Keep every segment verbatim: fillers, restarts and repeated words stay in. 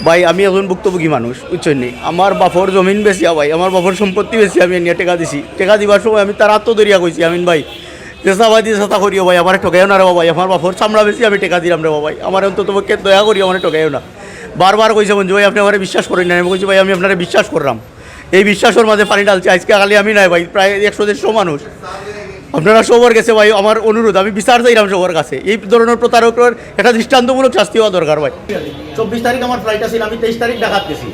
ভাই, আমি একজন ভুক্তভোগী মানুষ, বুঝছইন নি? আমার বাপর জমিন বেচিয়া ভাই, আমার বাপর সম্পত্তি বেচিয়া আমি আনিয়া টেকা দিছি। টেকা দিবার সময় আমি তার আতো ধরিয়া কইছি, "আমিন ভাই, যেতা ভাই, যেতা করিও ভাই, আমারে ঠগাইও না রে বাবা ভাই, আমার বাপর চামড়া বেচিয়া আমি টেকা দিলাম রে বাবা ভাই, আমারে অন্তত পক্ষে দয়া করিও, আমারে ঠগাইও না।" বারবার কইছে, "মঞ্জু ভাই, আপনে আমারে বিশ্বাস করইন না।" আমি কইছি, "ভাই, আমি আপনারে বিশ্বাস করলাম, এই বিশ্বাসর মাঝে পানি ঢালছি, আইজকে কালি আমি নাই ভাই, প্রায় একশো দেড়শো মানুষ।" আপনারা সবার গেছে ভাই আমার অনুরোধ, আমি বিচার চাইরাম সবার কাছে। এই ধরনের প্রতারকর একটা দৃষ্টান্তমূলক শাস্তি হওয়া দরকার ভাই। চব্বিশ তারিখ আমার ফ্লাইট আছিল, আমি তেইশ তারিখ ঢাকাত গেছি,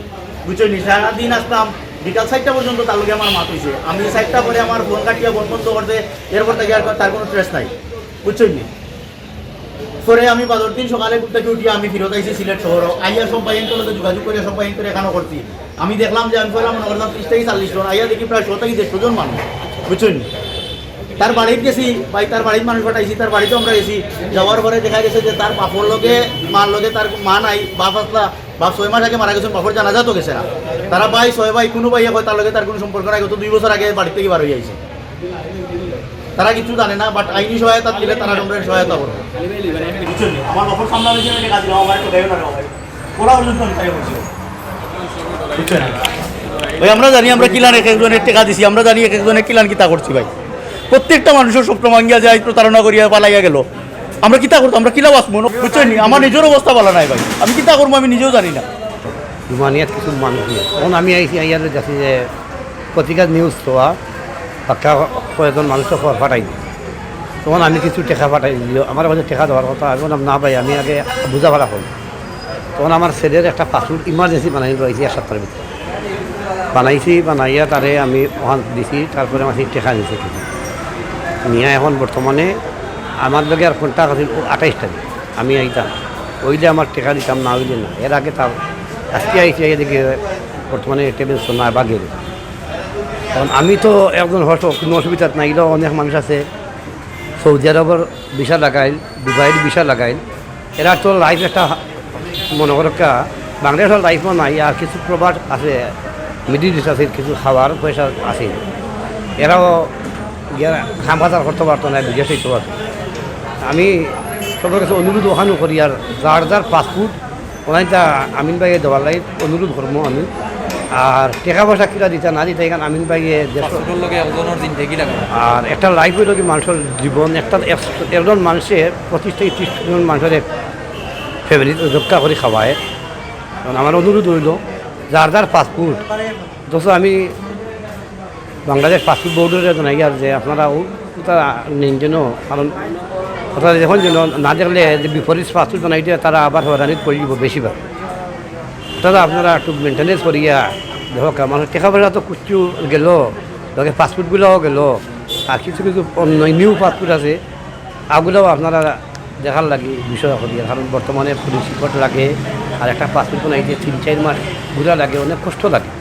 বুঝছইন নি? সারা দিন আসলাম, বিকাল চাইরটা পর্যন্ত তার লগে আমার মাত অইছে। আমি চাইরটা পরে আমার ফোন কাটিয়া ফোন বন্ধ করছে, এরপর থাকি আর তার কোনো ট্রেস নাই, বুঝছইন নি? পরে আমি বাদর দিন সকালে ঘুম থাকি উঠিয়া আমি ফিরত আইছি সিলেট শহরো। আইয়া সব ভাইয়াইন্তর লগে যোগাযোগ করিয়া সব ভাইয়াইন্তরে এখানো করছি। আমি দেখলাম যে আমি পয়লা মনে করলাম ত্রিশ থাকি চল্লিশ জন, আইয়া দেখি প্রায় শো থাকি দেড়শো জন মানুষ, বুঝছইন নি? তার বাড়িত গেছি ভাই, তার বাড়িত মানুষ পাঠাইছি, তার বাড়িত আমরা গেছি। যাওয়ার পরে দেখা গেছে যে তার বাপর লগে, মার লগে, তার মা নাই, বাপ আসলা, বাপ ছয় মাস আগে মারা গেছইন, বাপর জানাজাত গেছে না। তারা ভাই, ছয় ভাই, কুনু ভাইয়ে কয় তার লগে তার কুনু সম্পর্ক নাই, গত দুই বছর আগে বাড়ি থাকি বার অইয়া আইছে। তারা কিচ্ছু জানে না, but আইনি সহায়তা দিলে তারা সম্পর্কে সহায়তা করবে। বুঝছইন নি? আমার বাপর সামনে আমি যেন টেকা দিলাম, আমার একটা দেবে না রে ভাই। ওরা পর্যন্ত আমি তাই বলছি। বুঝছইন নি? ভাই, আমরা জানি আমরা কিলান এক একজনের টেকা দিছি, আমরা জানি এক একজনে কিলান কিতা করছি ভাই। প্রত্যেকটা মানুষর স্বপ্ন ভাঙ্গিয়া যায়, প্রতারণা করিয়া পালাইয়া গেল। আমরা কিতা করতাম, আমরা কিলা বাঁচবো? বুঝছইন নি? আমার নিজর অবস্থা ভালা নাই ভাই, আমি কিতা করবো আমি নিজেও জানি না। রুমানিয়াত কিছু মানুষ নিয়ে তখন আমি আইছি, আইয়ালে দেখি যে পত্রিকাত নিউজ তো পাক্কা কয়েকজন মানুষ তো খবর পাঠাই দিই। তখন আমি কিছু টেকা পাঠাই দিল, আমার কাছে টেকা দেওয়ার কথা। আমি বললাম, "না ভাই, আমি আগে বুঝা ভাড়া করি।" তখন আমার ছেলের একটা পাসপোর্ট ইমার্জেন্সি বানাই রয়েছি এক সপ্তাহের ভিতরে। বানাইছি, বানাইয়া তারে আমি ওখান দিছি, তারপরে আমার সেই টেকা নিছে কিছু। নিয়ে এখন বর্তমানে আমার লগে আর কন্ট্যাক্ট আছিল ও আঠাইশ তারিখ, আমি আইতাম, অইলে আমার টেকা দিতাম, না অইলে না। এর আগে তার আজকে আইছি, আইয়া দেখি বর্তমানে টেবিল নাই বা গেল। কারণ আমি তো একজন হস, কোনো অসুবিধা নাই, এগুলো অনেক মানুষ আছে সৌদি আরবর ভিসা লাগাইল, দুবাইর ভিসা লাগাইল, এরা তো লাইফ একটা মনে করো কা, বাংলাদেশের লাইফও নাই, আর কিছু প্রবাস আছে, মিডিল ইস্ট আছে, কিছু খাওয়ার পয়সা আছে, এরাও গিয়া কাম কাজ আর করতে পারতো না, বিদেশে তো আছে। আমি সবার কাছে অনুরোধ ওখানে করি, আর যার যার পাসপোর্ট ওখানে তা আমিন ভাইয়ে দেওয়ার লাগি অনুরোধ করবো আমি। আর টেকা পয়সা কিরা দিতা না দিতা, এখানে আমিন ভাইয়ে দেশ পাসপোর্টর লগে একজনের দিন দেখি লাগে। আর একটা লাইফ হইল কি মানুষের জীবন, একটা এক্স-, একজন মানুষের পঁচিশ থেকে তিরিশ জন মানুষের এক ফ্যামিলি রক্ষা করে খাওয়ায়। কারণ আমার অনুরোধ হইল, যার যার পাসপোর্ট, দোস্ত, আমি বাংলাদেশ পাসপোর্ট বোর্ডরে জানাই আর যে আপনারা ও-, ওটা নেন যেন, কারণ ওটা যখন যেন না দেখলে যে বিপরীত পাসপোর্ট বানাইতে তারা আবার হয়রানিত পড়ে যাব বেশিরভাগ। ওটা তো আপনারা একটু মেনটেনেন্স করিয়া দেখো, কারণ মানুষ টেকা পয়সা তো কুচু গেল, লগে পাসপোর্টগুলোও গেল, আর কিছু কিছু অন্য নিউ পাসপোর্ট আছে, ওগুলোও আপনারা দেখার লাগি বিষয় করিয়া, কারণ বর্তমানে পুলিশ রিপোর্ট লাগে, আর একটা পাসপোর্ট বানাইতে তিন চার মাস ঘুরা লাগে, অনেক কষ্ট লাগে।